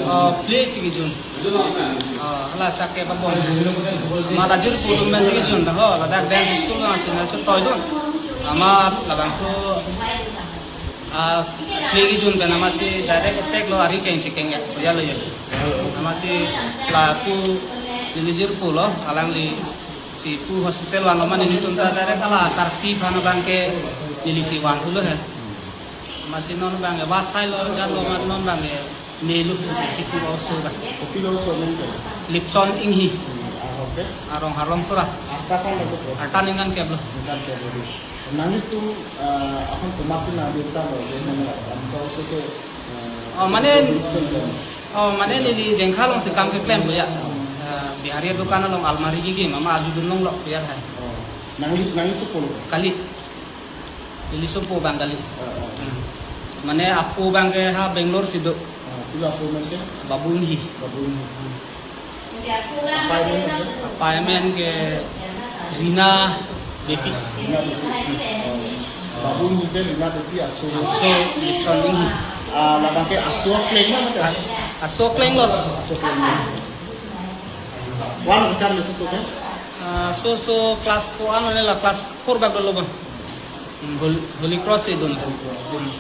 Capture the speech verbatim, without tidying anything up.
Oh, play si kejun. Oh, hala sak ke pabon. Amat ajir pudum si kejun dah ho, ladak dance school nang si nang si toidun. Amat labangso, ah, play kejun pen amatsi direct attack lo, ari kengchekeng ya, ya lo ya. Amatsi lapu neli jirpo lo, alangli si pu hospital vanlo ma nelitum ta direct hala sarpi aphan abang ke neli si vanthulo he. Amatsi non abang ke bus thai lo, jan lo ma non abang ke nelu si si pu lo so ba. Kopi lo so nang ke? Lipson Inghi. Hmm, ah, okay. Arong Harlong Sora. Arta kon lo ko? Arta ningkan kep lo. Ningkan kep lo. Nanglitum, ah, aphan komatsi nang birta lo, je nang aphan ko so ke, ah, Oh, mane, Kristen lo. Oh, mane neli jengkha along si kam keklem lo ya. Ah, Bihari adukan along almari gigi, mama aju dunlong lo, biar hai. Oh. Nangli, nangli sopo lo? Kali. Neli sopo abang kali. Ah, ah. Hmm. Mane apo abang ke ha Bangalore si do. Ah, pilo apo amen ke? Babu Inghi. Babu Inghi. Hmm. Apa amen ke? Apa amen ke Rina Devi. Rina Devi. Oh. Babu Inghi ke Rina Devi aso. Aso Lipson Inghi. Ah, labang ke aso kleng ma mate? Aso kleng lo. Aso kleng lo. One kan aso ke? Ah, so so class four ano ne la class four bak dolo bang. Hmm, Hol-, Holy Cross si dun. Holy Cross. Hmm.